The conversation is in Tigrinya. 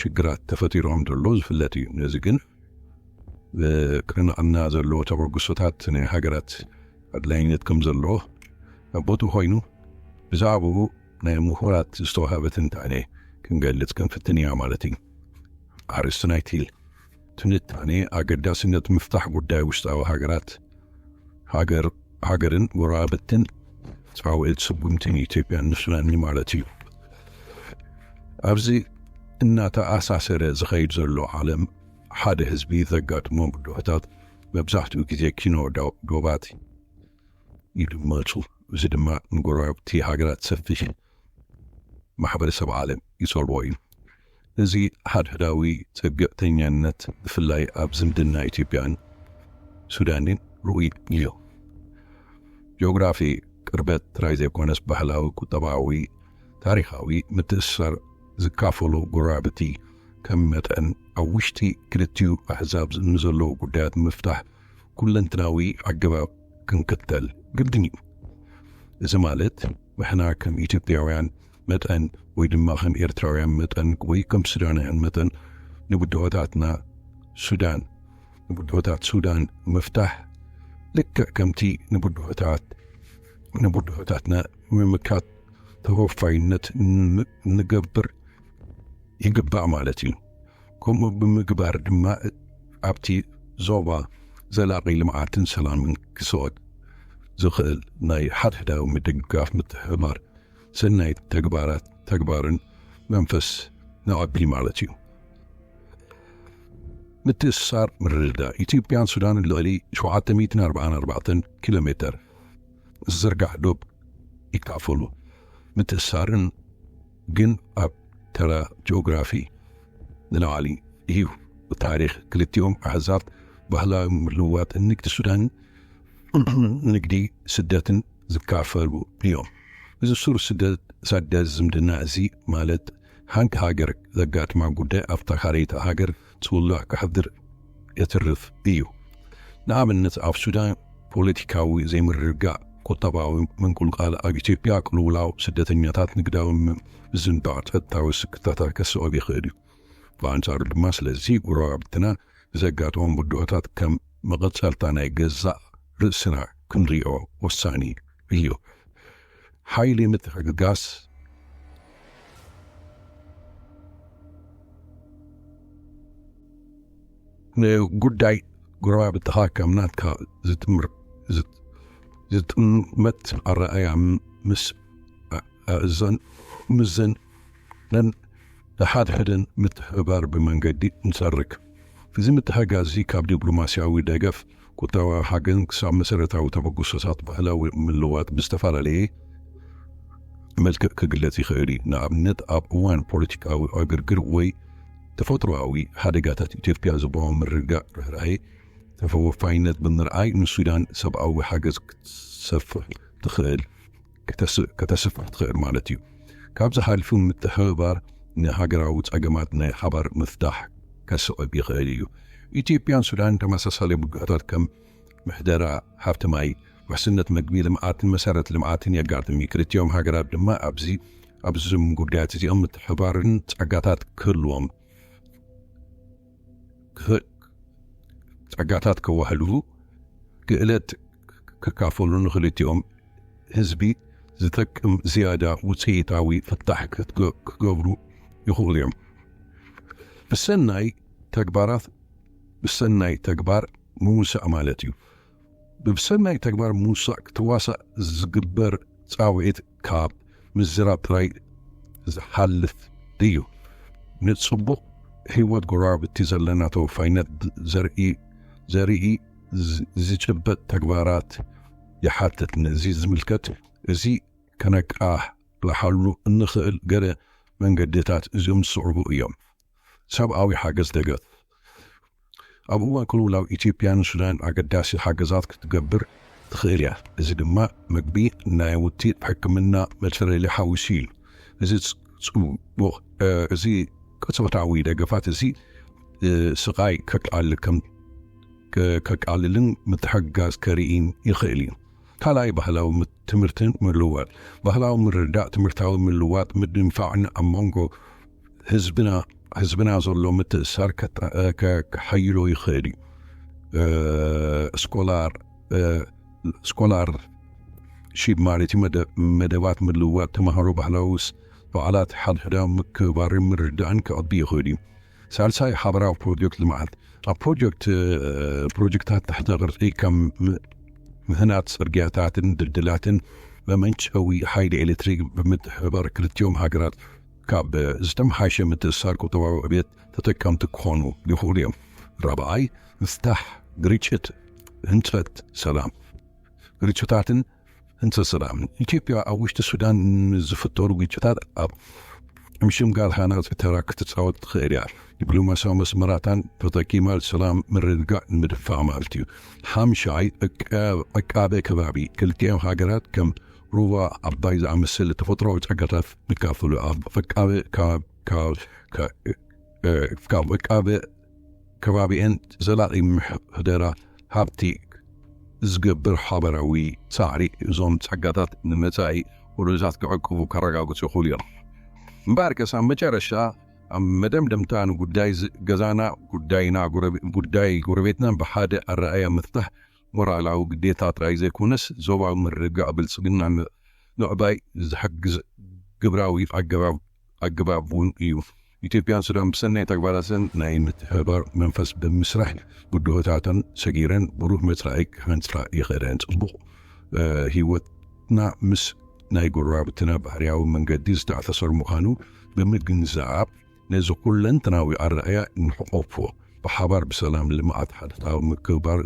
ሽግራት ተፈጢሮም ዘሎ ዝፍለጥ እዩ። ነዚ ግን ክርንዕና ዘለዎ ተበግሶታት ናይ ሃገራት ኣድላይነት ከም ዘለዎ ቦቱ ኮይኑ ብዛዕባኡ ናይ ምሁራት ዝተዋሃበ ትንታኔ ክንገልጽ ክንፍትን ኢና ማለት እዩ። ኣርእስቲ ናይቲ ትንታኔ ኣገዳስነት ምፍታሕ ጉዳይ ውሽጣዊ ሃገራት ሃገር ሃገርን ጎረባብትን ጻውዒት ስጉምትን ኢትዮጵያን ንሱዳን ማለት እዩ። ኣብዚ እናተኣሳሰረ ዝኸይድ ዘሎ ዓለም ሓደ ህዝቢ ዘጋጥሞ ብድሆታት መብዛሕትኡ ግዜ ኪኖ ዶ- ዶባት ይድመጹ። እዚ ድማ ንጎረባብቲ ሃገራት ሰፊሕ ማሕበረሰብ ዓለም ይጸልዎ እዩ። እዚ ሓድሕዳዊ ጽግዕተኛነት ብፍላይ ኣብ ዝምድና ኢትዮጵያን ሱዳንን ርኡይ እዩ። ጂኦግራፊ ቅርበት ጥራይ ዘይኮነስ ባህላዊ፣ ቁጠባዊ፣ ታሪኻዊ ምትእስሳር ዝካፈሉ ጎረባብቲ ከም መጠን ኣብ ውሽጢ ክልቲኡ ኣሕዛብ ንዘለዉ ጉዳያት ምፍታሕ ኩለንትናዊ ኣገባብ ክንክተል ግድን እዩ። እዚ ማለት ንሕና ከም ኢትዮጵያውያን መጠን ወይ ድማ ከም ኤርትራውያን መጠን ወይ ከም ሱዳናውያን መጠን ንብድሆታትና ሱዳን ንብድሆታት ሱዳን ምፍታሕ ልክዕ ከምቲ ንብድሆታት ንብድሆታትና ምምካት ተወፋይነት ን- ንገብር ይግባእ ማለት እዩ። ከምኡ ብምግባር ድማ ኣብቲ ዞባ ዘላቒ ልምዓትን ሰላምን ክስወድ ዝኽእል ናይ ሓድሕዳዊ ምድግጋፍ ምትሕብባር ሰናይ ተግባራት ተግባርን መንፈስ ነቐቢ ማለት እዩ። ምትእስሳር ምርድዳእ ኢትዮጵያን ሱዳንን ልዕሊ ሸውዓተ ሚእትን ኣርባዓን ኣርባዕተን ኪሎ ሜተር ዝዝርጋሕ ዶብ ይካፈሉ። ምትእስሳርን ግን ኣብ ተራ ጂኦግራፊ ንላዕሊ እዩ። ብታሪኽ ክልቲኦም ኣሕዛብ ባህላዊ ምልውዋጥ ንግዲ ሱዳን ንግዲ ስደትን ዝካፈሉ እዮም። እዚ ሱር ስደት ሰደት ዝምድና እዚ ማለት ሓንቲ ሃገር ዘጋጥማ ጉዳይ ኣብታ ካልኣይቲ ሃገር ጽውላዕ ከሕድር የትርፍ እዩ። ንኣብነት ኣብ ሱዳን ፖለቲካዊ ዘይምርግጋእ፣ ቁጠባዊ ምንቁልቃል፣ ኣብ ኢትዮጵያ ቅልውላው ስደተኛታት፣ ንግዳዊ ምዝንባዕ ጸጥታዊ ስክፍታታት ከስዕብ ይኽእል እዩ። ብኣንጻሩ ድማ ስለዚ ጎረባብትና ዘጋጥሞም ብድሆታት ከም መቐጸልታ ናይ ገዛእ ርእስና ክንሪኦ ወሳኒ እዩ። ሓይሊ ምትሕግጋስ ንጉዳይ ጎረባብትኻ ከም ናትካ ዝጥምር ዝጥመት ኣረኣያ ምስ ኣእዘን ምዘን ነን ንሓድሕደን ምትሕብባር ብመንገዲ ንሰርክ። እዚ ምትሕጋዝ እዚ ካብ ዲፕሎማስያዊ ደገፍ፣ ቁጠባዊ ሓገዝ ክሳብ መሰረታዊ ተበግሶታት ባህላዊ ምልዋጥ ብዝተፈላለየ መልክዕ ክግለጽ ይኽእል እዩ። ንኣብነት ኣብ እዋን ፖለቲካዊ ዕግርግር ወይ ተፈጥሮኣዊ ሓደጋታት ኢትዮጵያ ዝበሆ ምርግጋእ ርህራሄ ተፈወፋይነት ብምርኣይ ንሱዳን ሰብኣዊ ሓገዝ ክትሰፍሕ ትኽእል። ከተስፍሕ ትኽእል ማለት እዩ። ካብዚ ሓሊፉ ምትሕብባር ንሃገራዊ ጸገማት ናይ ሓባር ምፍታሕ ከስዕብ ይኽእል እዩ። ኢትዮጵያን ሱዳንን ተመሳሳሊ ብድሆታት ከም ምሕደራ ሃብቲ ማይ፣ ውሕስነት መግቢ፣ ልምዓትን መሰረት ልምዓትን የጋጥም እዩ። ክልቲኦም ሃገራት ድማ ኣብዚ ኣብዞም ጉዳያት እዚኦም ምትሕባርን ጸጋታት ክህልዎም ጸጋታት ከዋህሉ ክእለት ክካፈሉ ንክልቲኦም ህዝቢ ዝጠቅም ዝያዳ ውፅኢታዊ ፍታሕ ክገብሩ ይኽእሉ እዮም። ብሰናይ ተግባራት ብሰናይ ተግባር ምውሳእ ማለት እዩ። ብሰናይ ተግባር ምውሳእ ክትዋሳእ ዝግበር ፃውዒት ካብ ምዝራብ ጥራይ ዝሓልፍ እዩ። ንፅቡቕ ህይወት ጎረባብቲ ዘለና ተወፋይነት ዘርኢ ዘርኢ ዝጭበጥ ተግባራት ይሓትት። ነዚ ዝምልከት እዚ ከነቃልሓሉ እንኽእል ገለ መንገድታት እዚኦም ዝስዕቡ እዮም። ሰብኣዊ ሓገዝ ደገፍ ኣብ እዋን ቅልውላው ኢትዮጵያ ንሱዳን ኣገዳሲ ሓገዛት ክትገብር ትኽእል እያ። እዚ ድማ መግቢ፣ ናይ ውቲ ሕክምና መትፈለሊ ሓዊሱ እዩ። እዚ ጽቡቕ እዚ ቅጽበታዊ ደገፋት እዚ ስቓይ ከቃልልን ምትሕግጋዝ ከርኢን ይኽእል እዩ። ካልኣይ ባህላዊ ትምህርትን ምልዋጥ ባህላዊ ምርዳእ ትምህርታዊ ምልዋጥ ምድንፋዕን ኣብ መንጎ ህዝብና ህዝብና ዘሎ ምትእሳር ከሓይሎ ይኽእል እዩ። ስኮላር ስኮላር ሺፕ ማለት እዩ። መደባት ምልዋጥ ተማሃሮ ባህላዊ በዓላት ሓድሕዳ ምክባርን ምርዳእን ክዕቢ ይኽእል እዩ። ሳልሳይ ሓበራዊ ፕሮጀክት ልምዓት ኣብ ፕሮጀክት ፕሮጀክታት ትሕተ ቅርጺ ከም ምህናት ጽርግያታትን ድልድላትን መመንጨዊ ሓይሊ ኤሌክትሪክ ብምትሕባር ክልቲኦም ሃገራት ካብ ዝተመሓሸ ምትእሳር ቁጠባዊ ዕብየት ተጠቀምቲ ክኾኑ ይኽእሉ እዮም። ራብዓይ ምፍታሕ ግርጭት ህንጸት ሰላም ግርጭታትን ህንጸት ሰላም ኢትዮጵያ ኣብ ውሽጢ ሱዳን ዝፍጠሩ ግጭታት ኣብ ምሽምጋል ሃናጺ ተራ ክትጻወት ትኽእል እያ። ዲፕሎማሲያዊ መስመራታን ተጠቂማ ሰላም ምርግጋእ ንምድፋእ ማለት እዩ። ሓምሻይ ዕቃበ ከባቢ ክልቲኦም ሃገራት ከም ሩባ ኣባይ ዝኣመሰለ ተፈጥሮዊ ጸጋታት ንካፈሉ ኣብ ዕቃበ ካብ ዕቃበ ከባቢኤን ዘላቒ ምሕደራ ሃብቲ ዝገብር ሓበራዊ ጻዕሪ እዞም ጸጋታት ንመጻኢ ወለዶታት ክዕቅቡ ከረጋግጹ ይኽእሉ እዮም። እምበኣርከስ ኣብ መጨረሻ ኣብ መደምደምታ ንጉዳይ ገዛና ጉዳይና ጉዳይ ጎረቤትና ብሓደ ኣረኣያ ምፍታሕ ሞራላዊ ግዴታ ጥራይ ዘይኮነስ ዞባዊ ምርግጋእ ብልጽግና ምዕባይ ዝሕግዝ ግብራዊ ኣገባብ ኣገባብ እውን እዩ። ኢትዮጵያን ሱዳን ብሰናይ ተግባራተን ናይ ምትሕባር መንፈስ ብምስራሕ ብድሆታተን ሰጊረን ብሩህ መጻኢ ክሃንጻ ይኽእለን። ጽቡቕ ህይወትና ምስ ናይ ጎረባብትና ባህርያዊ መንገዲ ዝተኣሳሰር ምዃኑ ብምግንዛብ ነዚ ኩለንትናዊ ኣረኣያ ንሕቆፎ ብሓባር ብሰላም ልምዓት ሓድሕዳዊ ምክብባር